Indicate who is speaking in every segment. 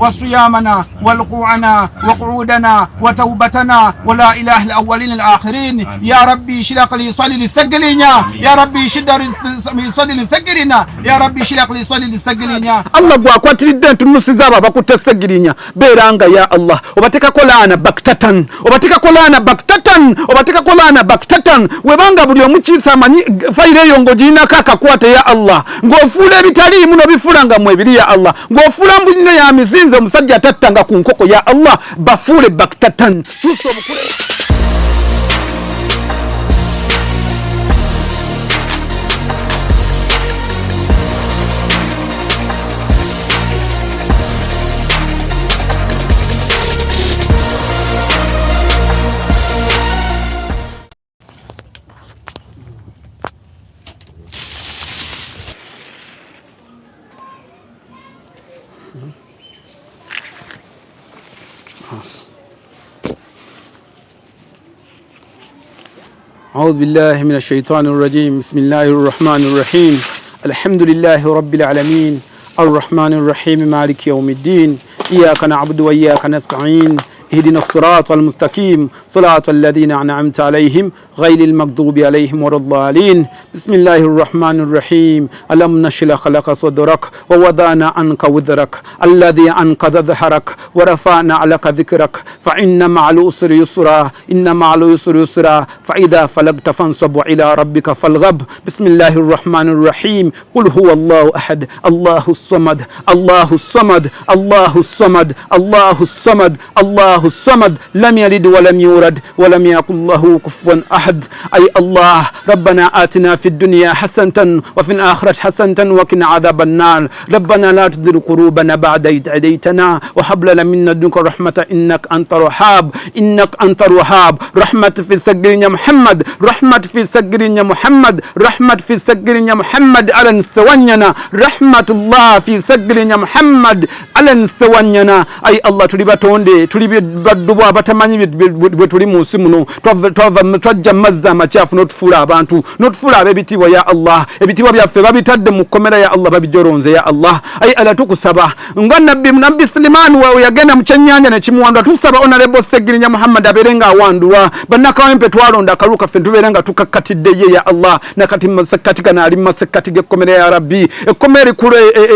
Speaker 1: وصيامنا والقوعنا وقعودنا وتوبتنا ولا إله الأولين الآخرين يا ربي شلق لي صلي لسجلنا يا ربي شدر صلي لسجلنا يا ربي شلق لي صلي لسجلنا
Speaker 2: Allah gwakwatiridde entunusi z'abo abakutte Ssegirinya, beeranga ya Allah obateekako laana baktatan, obateekako laana baktatan, obateekako laana baktatan. Webanga buli omukiisa amanyi fayiro eyo ng'ogirinako akakwate ya Allah, ng'ofuula ebitaliimu n'obifuula nga mwebiri ya Allah, ng'ofuula mbunno ya mizinze omusajja atattanga ku nkoko ya Allah, bafuule baktatan. Tuusa obukule. أعوذ بالله من الشيطان الرجيم. بسم الله الرحمن الرحيم. الحمد لله رب العالمين الرحمن الرحيم مالك يوم الدين إياك نعبد وإياك نستعين اهدنا الصراط المستقيم صراط الذين أنعمت عليهم غير المغضوب عليهم ولا الضالين. بسم الله الرحمن الرحيم. ألم نشرح لك صدرك ووضعنا عنك وزرك الذي أنقض ظهرك ورفعنا لك ذكرك فإن مع العسر يسرا إن مع العسر يسرا فإذا فلقت فانصب إلى ربك فارغب. بسم الله الرحمن الرحيم. قل هو الله أحد الله الصمد الله الصمد الله الصمد الله الصمد الله الصمد لم يلد ولم يولد ولم يكن له كفوا أحد. أي الله ربنا آتنا في الدنيا حسنة وفي الآخرة حسنة وقنا عذاب النار. ربنا لا تزغ قلوبنا بعد إذ هديتنا وهب لنا من لدنك رحمة إنك أنت الوهاب إنك أنت الوهاب. رحمة في سجلنا محمد رحمة في سجلنا محمد رحمة في سجلنا محمد على نسواننا رحمة الله في سجلنا محمد على نسواننا. أي الله tuli batonde tuli baddu abatamanyi bwe tuli mu nsi muno, twajja mazzi amakyafu n'otufuula abantu n'otufuula ab'ebitiibwa ya Allah. Ebitiibwa byaffe babitadde mu kkomera ya Allah, babijoronze ya Allah. Ayi Allah tukusaba nga nabbi Suleiman we yagenda mu kyennyanja ne kimuwandula, tukusaba Honorable Ssegirinya Muhammad abeere nga awandulwa. Bannakawempe twalonda akalulu kaffe tubeere nga tukakkatidde ye ya Allah. Nakati masekkati gano ali mu masekkati g'ekkomera ya Rabbi, ekkomera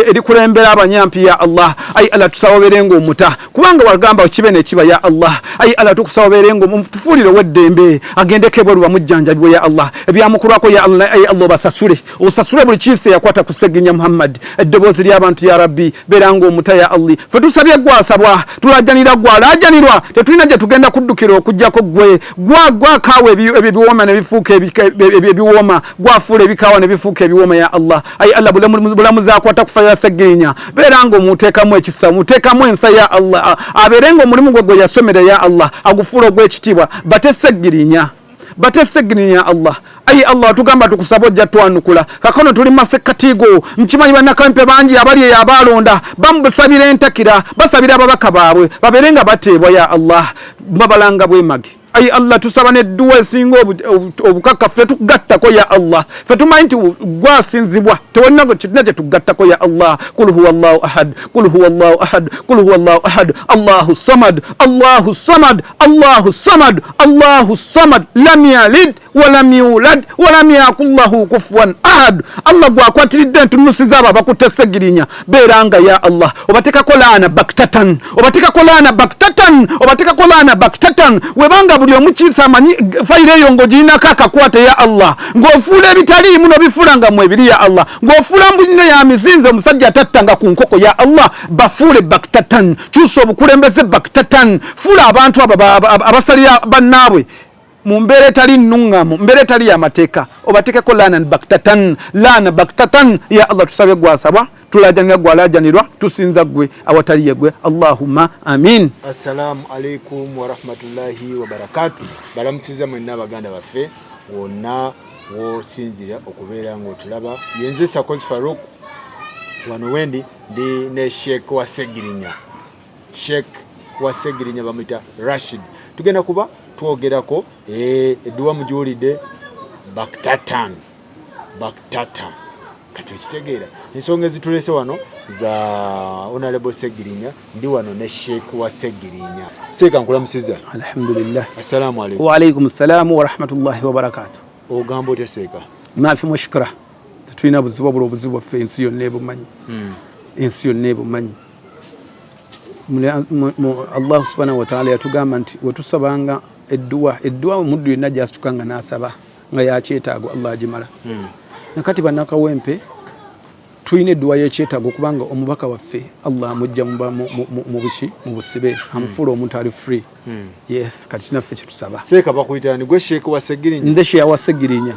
Speaker 2: erikulembera abanyampi ya Allah. Ayi Allah tusaba obeere nga omuta, kubanga wagamba kibe nekiba ya Allah. Ayi Allah tukusaba obeere nga omutufuulire ow'eddembe, agendeko ebweru bamujjanjabibwe ya Allah. Ebyamukulwako ya Allah, ayi Allah obasasule, osasule buli kiisi eyakwata ku Ssegirinya Muhammad. Eddoboozi ly'abantu ya Rabbi, beera nga omuta ya Allah. Ffe tusabye gwasabwa, tulajanira gwalaajanirwa, tetulina gye tugenda kuddukira okuggyako ggwe. Gwakaawa ebiwooma ne bifuuka ebiwooma, gwafuula ebikaawa ne bifuuka ebiwooma ya Allah. Ayi Allah bulamuzi akwata kufa ya Ssegirinya, beera nga omuteekamu ekisa, omuteekamu ensa ya Allah, abeere nga omulimu gwe gwe yasomera ya Allah agufuula ogw'ekitiibwa. Bate Ssegirinya, bate Ssegirinya ya Allah. Ayi Allah tugamba tukusaba ojja twanukula. Kakono tuli masekkatigo, nkimanyi bannakawempe bangi abali eyo abaalonda bamusabira entakira, basabira ababaka baabwe babeere nga bateebwa ya Allah, babalanga bwemage. Ayi Allah tusaba n'edduwa esinga obukakafu tetugattako ya Allah. Ffe tumanyi nti gwasinzibwa, tewalina kirina kye tugattako ya Allah. Kul huwa Allahu ahad, kul huwa Allahu ahad, kul huwa Allahu ahad, Allahu samad, Allahu samad, Allahu samad, Allahu samad, lam yalid walam yulad walam yakun lahu kufuwan ahad. Allah gwakwatiridde entunusi z'abo abakutte Ssegirinya, beeranga ya Allah obateekako laana baktatan, obateekako laana baktatan, obateekako laana baktatan. Webanga buli omukiisa amanyi fayiro eyo ng'ogirinako akakwate ya Allah, ng'ofuula ebitaliimu n'obifuula nga mwebiri ya Allah, ng'ofuula mbunno ya mizinze omusajja atattanga ku nkoko ya Allah, bafuule baktatan. Kyusa obukulembeze baktatan, fuula abantu abo abasalira bannaabwe mu mbeera etali nnuŋŋamu, mbeera etali y'amateeka, obateekeko laana baktatan, laana baktatan ya Allah. Tusabe gwasabwa, tulajanira gwalajanirwa, tusinza ggwe awatali ye ggwe. Allahumma amin.
Speaker 3: Assalamu alaikum warahmatullahi wabarakatu. Balamusiza mwenna baganda baffe wonna wosinzira okubeera ng'otulaba. Yenze Sakozi Faruk, wano wendi ndi ne Sheikh wa Ssegirinya. Sheikh wa Ssegirinya bamuyita Rashid. Tugenda kuba twogerako edduwa mugiwulidde baktatan baktatan. Kati okitegeera ensonga ezituleese wano za Honorable Segirinya. Ndi wano ne Sheikh wa Segirinya. Seeka, nkulamusiza.
Speaker 2: Alhamdulillah.
Speaker 3: Assalamu alaikum.
Speaker 2: Wa alaikum assalamu wa rahmatullahi wa barakatuh.
Speaker 3: Ogamba otya, Seeka?
Speaker 2: Mafi mushkira, tetulina buzibu obula obuzibu bwaffe ensi yonna ebumanyi. Ensi yonna ebumanyi. Allahu subhanahu wataala yatugamba nti wetusabanga edduwa, edduwa omuddu yenna gyasituka nga n'asaba nga yakyetaago, Allah agimala. Nakati bannakawempe tulina edduwa y'ekyetaago, kubanga omubaka waffe Allah amujja mu buki, mu busibe, amufuula omuntu ali free. Yes, kati naffe kyetusaba.
Speaker 3: Seeka, bakuyita ni gwe Sheikh wa Segirinya?
Speaker 2: Nze sheya wa Segirinya,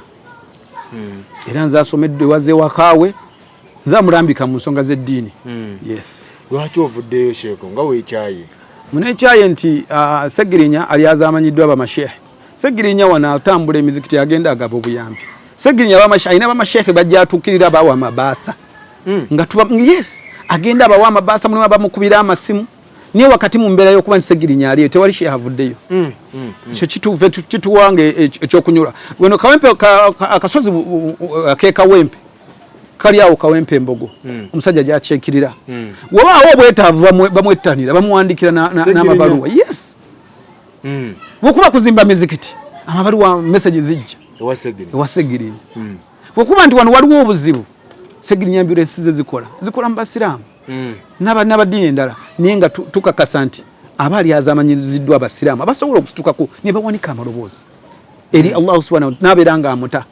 Speaker 2: era nze asomeddwa ewaze ewakaawe, nze amulambika mu nsonga z'eddiini. Yes.
Speaker 3: Lwaki ovuddeyo, Sheeko, nga weekyaye?
Speaker 2: Munekyaye nti Segirinya ali azamanyiddwa bamashehe. Segirinya wano atambula emizikiti, agenda agaba obuyambi. Segirinya alina bamashehe bajja atuukirira, bawa amabaasa. Nga tuba, yes, agenda abawa amabaasa, mulimu abamukubira amasimu, naye wakati mu mbeera y'okuba nti Segirinya aliyo, tewali shehe avuddeyo. Ekyo kituve kituwanga ekyokunyula weno Kawempe, akasozi ak'ekawempe kali awo Kawempe Embogo. Omusajja gyakyekirira, wabaawo obwetaavu, bamwettanira, bamuwandikira n'amabaluwa. Yes. Bwekuba kuzimba mizikiti, amabaluwa, message zijja
Speaker 3: ewa Segirinya.
Speaker 2: Ewa Segirinya. Bwekuba nti wano waliwo obuzibu, Segirinya ambulance ze zikola mu basiraamu n'abaddiini endala, naye nga tukakasa nti aba ali azamanyiziddwa abasiraamu abasobola okusitukako ne bawanika amaloboozi eri Allahu subhanahu wa, n'abeera nga amuta.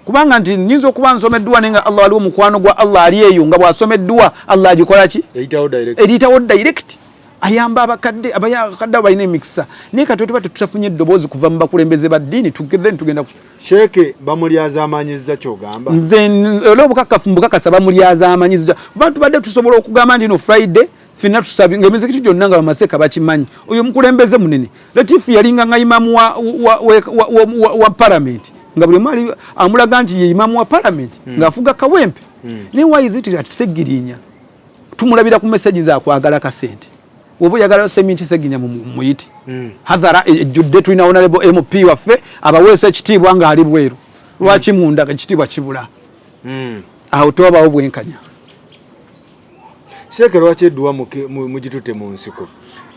Speaker 2: Kubanga nti nyinza okuba nsoma edduwa, naye nga Allah, waliwo mukwano gwa Allah ali eyo nga bw'asoma edduwa Allah agikola ki?
Speaker 3: Eyitawo direct.
Speaker 2: Eriyitawo direct, ayamba abakadde, abakadde abo balina emikisa. Naye kati tuba tetutafunye eddoboozi kuva mu bakulembeze ba ddiini, then tugenda
Speaker 3: Sheeke, bamulyazaamanyizza kyogamba?
Speaker 2: Nze era obukakafu mbukakasa, bamulyazaamanyizza, kuba tubadde tusobola okugamba nti no Friday fenna tusabe nga emizikiti gyonna nga bamaseeka bakimanyi oyo mukulembeze munene. Latifu yalinga nga imamu wa parliament, nga buli omu amulaga nti ye imamu wa parliament, ng'afuga Kawempe. Naye why is it that Segirinya tumulabira ku message zakwagala kasente? Oba oyagala seminti, Segirinya muyite. Hadhara ejjudde, tulina honorable MP waffe abaweesa ekitiibwa ng'ali bweru. Lwaki munda ekitiibwa kibula? Awo tewabawo bwenkanya.
Speaker 3: Sheeke, lwaki edduwa mugitutte mu nsiko?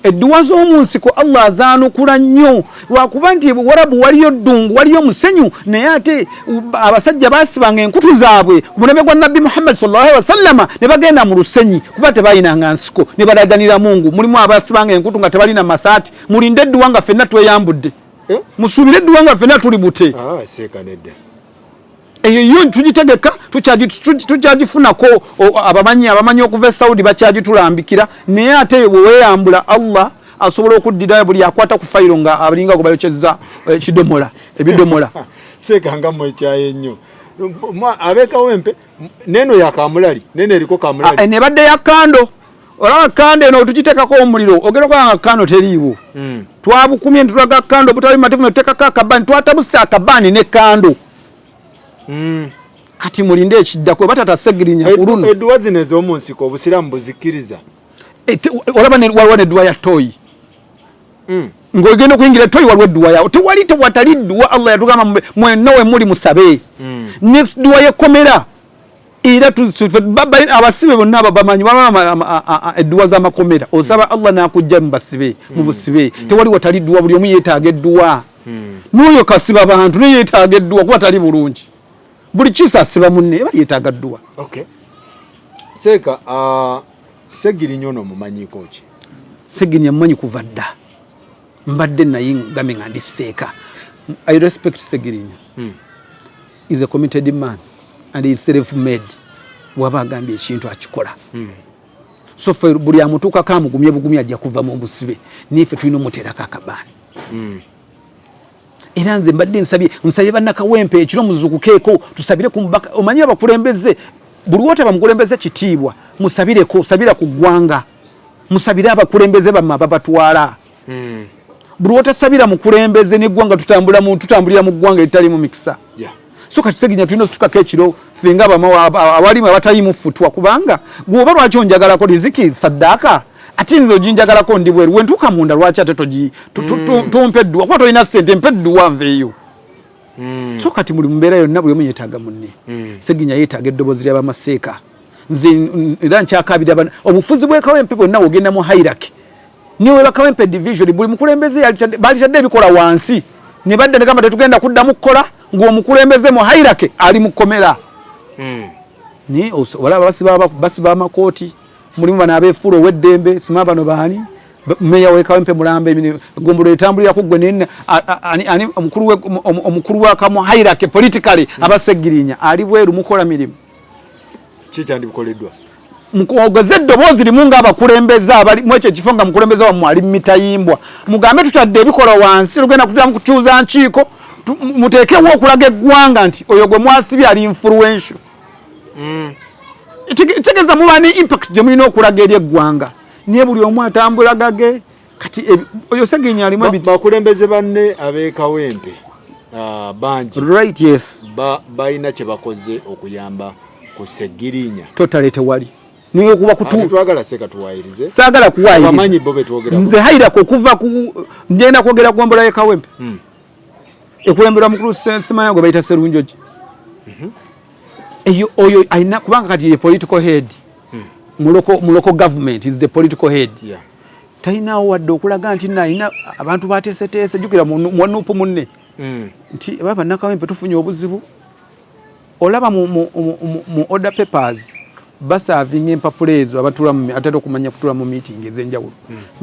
Speaker 2: Edduwa z'omu nsiko Allah azaanukula nnyo, lwakuba nti warabu waliyo ddungu, waliyo musenyu, naye ate abasajja baasibanga enkutu zaabwe ku mulembe gwa Nabbi Muhammad sallallahu alaihi wasallama ne bagenda mu lusenyi, kuba tebayinanga nsiko, ne balaganira Mungu. Mulimu abasibanga enkutu nga tebalina masaati. Mulinde edduwa nga ffenna tweyambudde.
Speaker 3: Eh?
Speaker 2: Musuubire edduwa nga ffenna tuli bute.
Speaker 3: Ah, Seeka, nedda.
Speaker 2: Eyo yo tugitegeka, tukyagifunako abamanyi okuva e Saudi bakyagitulambikira. Naye ate bwe weeyambula, Allah asobola okuddirayo buli akwata ku fayiro nga abalinga gwe bayokyezza kidomola, ebidomola.
Speaker 3: Seeka, nga mwekyaye nnyo ab'ekawempe. Neno ya kamulali, neno eriko kamulali.
Speaker 2: Eno ebadde ya kando. Olaba kando eno tugiteekako omuliro, ogenda okulaba nga kando teriiwo. Twabukumye ntulaga kando obutali mativu, netuteekako akabaani, twatabuse akabaani ne kando. Kati mulinde ekiddako batata Segirinya ku luno.
Speaker 3: Edduwa zino ez'omu nsiko, obusiraamu buzikkiriza?
Speaker 2: Olaba waliwo nedduwa ya toyi. Ng'ogenda okuyingira toyi, waliwo edduwa yawo. Tewali tewatali dduwa. Allah yatugamba mwenna we muli musabe. Nedduwa y'ekkomera era abasibe bonna abo bamanyi waba edduwa z'amakomera, osaba Allah n'akujja mu basibe, mu busibe. Tewali watali dduwa, buli omu yeetaaga edduwa. N'oyo kasiba bantu naye yeetaaga edduwa, kuba tali bulungi. Buli kiisa asiba munne eba yeetaaga dduwa.
Speaker 3: Okay. Seeka, Segirinya ono omumanyiiko ki?
Speaker 2: Segirinya mumanyi kuva dda, mbadde naye ngambe nga ndi seeka. I respect Segirinya. Is a committed man and is self made. Bw'aba agambye ekintu akikola. So ffe buli amutuukako amugumye bugumye, ajja kuva mu busibe. Niife tulina omuteerako akabaani. Era nze mbadde nsabye, nsabye bannakawempe ekiro muzukukeeko tusabire ku mubaka. Omanyi abakulembeze, buli wotaba mukulembeze kitiibwa, musabireko, sabira ku ggwanga, musabire abakulembeze bammwe ababatwala. Buli wotasabira mukulembeze neggwanga, tutambula tutambulira mu ggwanga eritalimu mikisa. So kati Seginya tulina osutukako ekiro ffe nga abalimu abatalimu futwa, kubanga gwoba lwaki onjagalako riziki saddaaka, ate nze oginjagalako ndi bweru, wentuuka munda lwaki ate tompa edduwa? Kuba tolina ssente, mpa edduwa nveeyo. So kati muli mumbeera yonna buli omu yeetaaga munne. Seginya yeetaaga eddoboozi ly'abamaseeka. Nze era nkyakabira obufuzi bw'e Kawempe bwonna, wogenda mu hierarchy niwe Bakawempe division, buli mukulembeze balitadde ebikola wansi ne badda ne gamba tetugenda kuddamu kukola ng'omukulembeze mu hierarchy ali mu kkomera. Naye olaba basiba amakooti, mulimu bano abeefuula ow'eddembe, sima bano baani, meya w'e Kawempe mulamba, gombolo etambulirako gwe naye ani omukulu wakamu hierarchy politically abasegirinya ali bweru mukola mirimu.
Speaker 3: Ki kyandibikoleddwa?
Speaker 2: Mukwogeze eddoboozi limu ng'abakulembeze abali mu ekyo ekifo, nga mukulembeze wammwe ali mumitayimbwa, mugambe tutadde ebikola wansi, tugenda kutya kukyuza nkiiko, muteekewo okulaga eggwanga nti oyo gwe mwasibye ali influential. Kitegeeza muba ne impact gye mulina okulaga eri eggwanga, naye buli omu atambula gage. Kati oyo Segenya alimu
Speaker 3: Bakulembeze banne ab'e Kawempe bangi
Speaker 2: Right, yes.
Speaker 3: Balina kye bakoze okuyamba ku Segirinya?
Speaker 2: Totally tewali, niyo kuba kutu
Speaker 3: Twagala seka tuwayirize.
Speaker 2: Saagala kuwayiriza.
Speaker 3: Abamanyi bo betwogera.
Speaker 2: Nze hairako okuva ku ngenda kwogera ku mbola y'e Kawempe ekulemberwa mukulu Simanya gwe bayita Serunjogi. Eyo oyo alina kubanga kati ye political head mu local government, is the political head. Talinawo wadde okulaga nti nno alina abantu bateeseteese. Jjukira mu NUP munne nti baba Nakawempe tufunye obuzibu. Olaba mu order papers baservinga empapula ezo abatula atera okumanya kutula mu meeting ez'enjawulo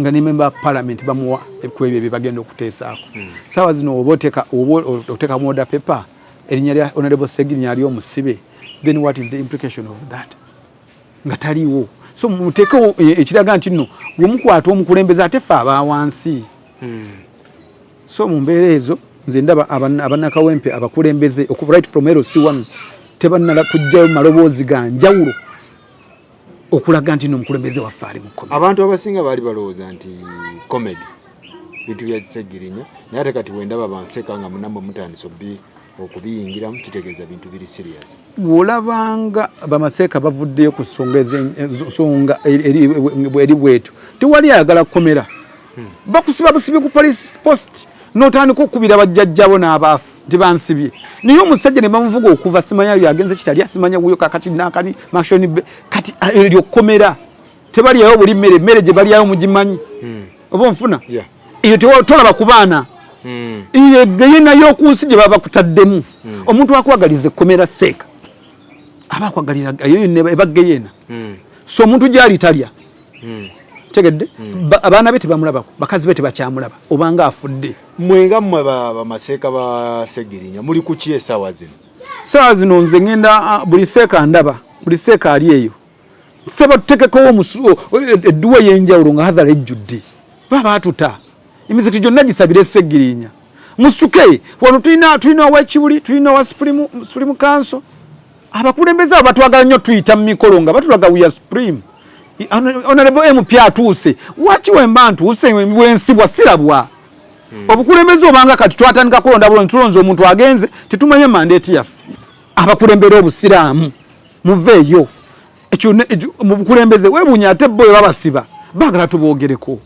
Speaker 2: nga ne member of parliament bamuwa ku ebyo bye bagenda okuteesaako. Saawa zino oba oteeka mu order paper erinnya lya Honorable Segirinya ali omusibe, then what is the implication of that nga taliiwo? So muteekewo ekiraga nti nno bwemukwata omukulembeze ate ffe abawansi. So mu mbeera ezo nze ndaba abannakawempe abakulembeze okuva right from LC1s tebannala kujjayo maloboozi ga njawulo okulaga nti nno omukulembeze waffe ali mu kkomera.
Speaker 3: Abantu abasinga baali balowooza nti comedy, bintu bya Kisegirinya, naye ate kati wendaba banseka nga munamwe mutandise okubiyingiramu, kitegeeza bintu biri serious.
Speaker 2: Bw'olabanga bamaseeka bavuddeyo ku nsonga nsonga eri bwetyo, tewali ayagala kukomera. Bakusiba busibi ku police post n'otandika okukubira bajjajjabo n'abaafu nti bansibye, naye omusajja ne bamuvuga okuva simanya yagenze kitalya simanya wuyo kakati nakani mashoni kati eryo kkomera tebalyayo buli mmere, emmere gye balyayo mugimanyi oba onfuna? Eyo tolaba ku baana eyo geyena y'oku nsi gye baba bakutaddemu. Omuntu akwagaliza ekkomera seeka aba akwagalira eyo yonna eba geyena. So omuntu gyali talya, tegedde abaana be tebamulabako, bakazi be tebakyamulaba obanga afudde.
Speaker 3: Mwe nga mmwe bamaseeka ba Segirinya muli ku ki essaawa zino?
Speaker 2: Saawa zino nze ngenda buli seeka ndaba buli seeka ali eyo seba tutekekowo edduwa ey'enjawulo nga hadhara ejjudde, baba batuta emizikiti gyonna gisabire Segirinya. Musuke wano tulina owekibuli, tulina owa Supreme Council. Abakulembeze abo batwagala nnyo, tuyita mu mikolo nga batulaga we are supreme. Honorable MP atuuse waki? Wemba ntuuse wensibwa sirabwa obukulembeze obanga kati twatandika kulonda bulonzi, tulonze omuntu agenze tetumanye mandate yaffe. Abakulembera obusiraamu muveeyo ekyo mu bukulembeze webuunya ate bo babasiba baagala tuboogereko.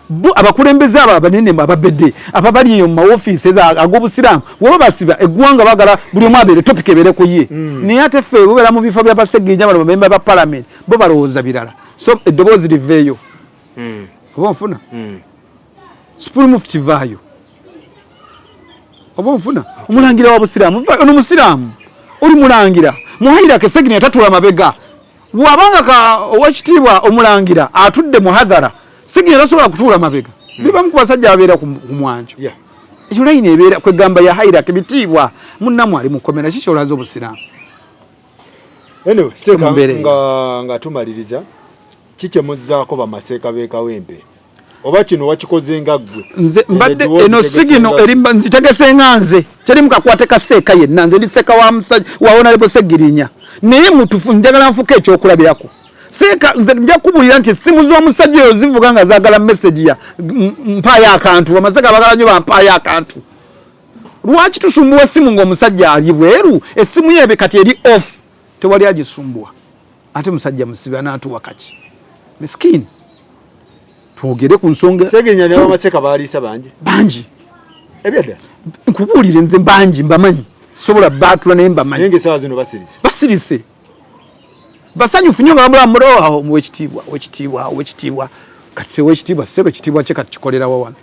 Speaker 2: Bo abakulembeze abo abanene ababedde ababali eyo mu maofiisi ag'obusiraamu weba basiba eggwanga baagala buli omu abeere topic ebeere ku ye, naye ate ffe bubeera mu bifo byabasegirinya bano bamemba ba parliament bo balowooza birala. So eddoboozi liveeyo oba onfuna? Supreme Mufti vaayo oba onfuna? Omulangira wa busiraamu vaayo. Ono musiraamu oli mulangira muhayira Kesegini atatula mabega bw'abanga ka owekitiibwa omulangira atudde muhadhara, Segini tasobola kutuula mabega. Bibamu ku basajja ababeera ku mwanjo. Ekyo layini ebeera kwegamba ya hierarchy bitiibwa munnamu ali mukomera kikyolaza obusiraamu.
Speaker 3: Anyway,
Speaker 2: So
Speaker 3: Seeka,
Speaker 2: mu mbeera eyo.
Speaker 3: nga tumaliriza, kikyemuzzaako bamaseeka b'e Kawempe oba kino wakikoze nga ggwe?
Speaker 2: Nze mbadde
Speaker 3: Edduwa
Speaker 2: eno
Speaker 3: ogitegese
Speaker 2: sigino
Speaker 3: nga
Speaker 2: eri nzitegese nga nze, teri mukakwate ka seeka yenna. Nze ndi seeka wa musajja wa Honorable Segirinya, naye mutufu njagala nfuke ekyokulabirako. Seeka nze nja kubuulira nti essimu z'omusajja oyo zivuga nga zaagala message ya mpaayo akantu. Amaseka bagala nnyo bampaayo akantu. Lwaki tusumbuwa essimu ng'omusajja ali bweru? Essimu ye kati eri off, tewali agisumbuwa, ate musajja musibe anaatuwa kaki misikini? Twogere ku nsonga.
Speaker 3: Segirinya ne bamaseeka baliisa bangi.
Speaker 2: Bangi.
Speaker 3: Ebyadda.
Speaker 2: Nkubuulire, nze bangi mbamanyi, sobola baatula naye mbamanyi.
Speaker 3: Naye ng'essaawa zino basirise.
Speaker 2: Basirise, basanyufu nnyo nga bamulaba mulo wekitiibwa, wekitiibwa, wekitiibwa. Kati sewekitiibwa, sebo, ekitiibwa kye kati kikolerawa wano?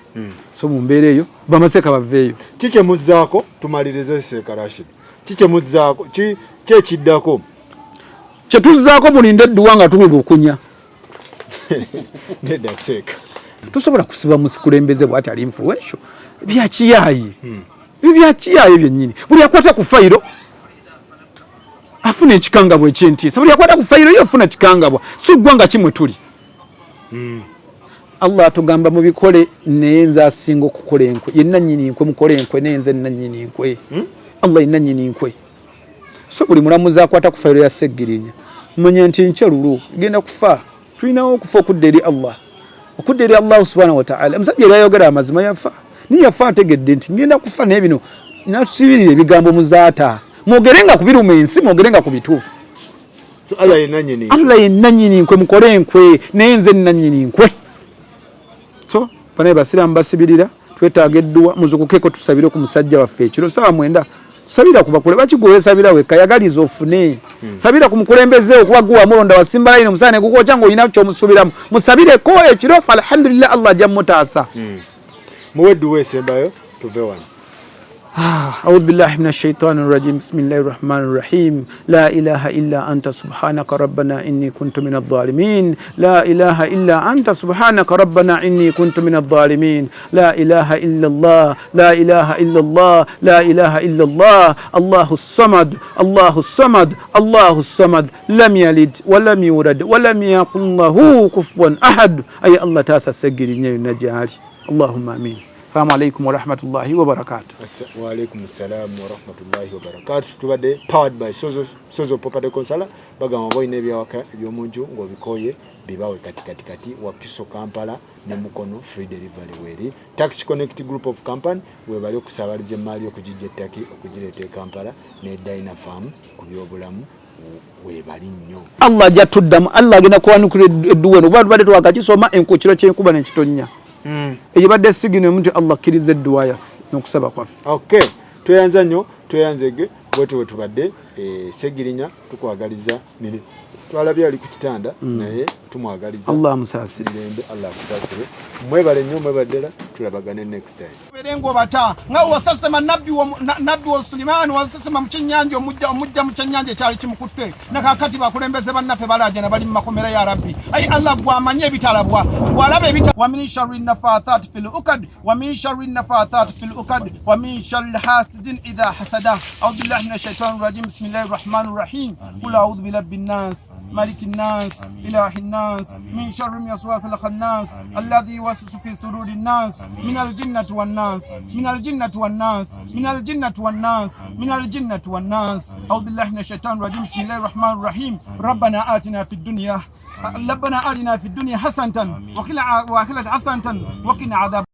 Speaker 2: So mu mbeera eyo bamaseeka baveeyo.
Speaker 3: Kikye muzzaako, tumalirize, Seeka Rashid, kikye muzzaako ki kyekiddako?
Speaker 2: Kyetuzzaako, mulinde edduwa nga tuli bukunya.
Speaker 3: Nedda, Seeka.
Speaker 2: Tosobola kusiba musikulembeze bwati ali influential. Byakiyaaye ebyo, byakiyaaye byennyini. Buli akwata ku fayiro afuna ekikangabwa ekyentiisa. Buli akwata ku fayiro ye ofuna kikangabwa. Si ggwanga kimwe tuli. Allah atugamba mubikole, naye nze asinga okukola enkwe, yenna nnyini nkwe. Mukole enkwe, naye nze nannyini nkwe. Allah yenna nnyini nkwe. So buli mulamuzi akwata ku fayiro ya Seggirinya, manya nti nkya lulu genda kufa. Tulinawo okufa okudda eri Allah, okudda eri Allah subhanahu wataala. Omusajja eri ayogera amazima yafa, niye yafa ategedde nti ngenda kufa, naye bino nasibirira ebigambo muzaata. Mwogere nga ku biruma ensi, mwogere nga ku bituufu.
Speaker 3: So Allah yenanyini.
Speaker 2: Allah yenanyini nkwe. Mukole enkwe, naye nze nanyini nkwe. So banaye basiraamu basibirira, twetaaga edduwa. Muzukukeko tusabire ku musajja waffe ekiro sawa 9. Sabira ku bakule bakigwe, sabira wekka, yagaliza ofune. Sabira ku mukulembeze okuba gwe wamulonda, wasimba layini omusana ne gukwokya ng'olina kyomusuubiramu. Musabireko ekiro fe, alhamdulillah, Allah ajja mutaasa.
Speaker 3: Muwe edduwa esembayo tuve wano.
Speaker 2: أعوذ بالله من الشيطان الرجيم، بسم الله الرحمن الرحيم. لا إله إلا أنت سبحانك ربنا إني كنت من الظالمين. لا إله إلا أنت سبحانك ربنا إني كنت من الظالمين. لا إله إلا الله، لا إله إلا الله، لا إله إلا الله. الله الصمد، الله الصمد، الله الصمد، لم يلد ولم يولد ولم يكن له كفوا أحد. أي الله تاسا سجل نجاري. اللهم آمين. السلام عليكم ورحمة الله وبركاته.
Speaker 3: Waalaikum salam warahmatullahi wabarakatu. Tubadde powered by Sozo, Sozo Property Consular. Bagamba oba olina ebyawaka ebyomunju ng'obikoye, bibawe kati kati kati. Wakiso, Kampala ne Mukono, free delivery weeri. Tax Connect Group of Company webali okusabaliza emaali okugijja ettaki okugireeta e Kampala, ne Dyna Farm ku byobulamu webali nnyo.
Speaker 2: Allah ajja tuddamu. Allah agenda kuwanukira edduwa eno kuba tubadde twakakisoma enkukiro kyenkuba nekitonya. Eyo badde sigino emu nti Allah akkiriza edduwa yaffe n'okusaba kwaffe.
Speaker 3: Okay, tweyanza nnyo, tweyanzege. Bwetyo bwe tubadde. Segirinya tukwagaliza mire, twalabye ali ku kitanda, naye tumwagaliza
Speaker 2: Allah amusaasire.
Speaker 3: Mirembe, Allah akusaasire. Mwebale nnyo, mwebale ddala, tulabagane next time.
Speaker 1: Beere ng'obata nga wasasema nabbi wa nabbi wa Sulimaani, wasasema mu kyennyanja, omujja mu kyennyanja ekyali kimukutte. Nakakati bakulembeze bannaffe balajana bali mu makomera. Ya Rabbi, ayi Allah, gwamanye ebitalabwa, gwalaba ebita. Wa min sharri nafathati fil ukad, wa min sharri nafathati fil ukad, wa min sharri hasidin idha hasada. A'udhu billahi minash shaitani rajim. Bismillahir rahmanir rahim. Qul a'udhu birabbi nnas, maliki nnas, ilahi nnas, min sharri waswasil khannas, alladhi yuwaswisu fi suduri nnas, min aljinnati wan nas, min aljinnati wan nas, min aljinnati wan nas, min aljinnati wan nas. A'udhu billahi minash shaitani rajim. Bismillahir rahmanir rahim. ربنا آتنا في الدنيا حسنة وقنا حسنة وقنا عذاب.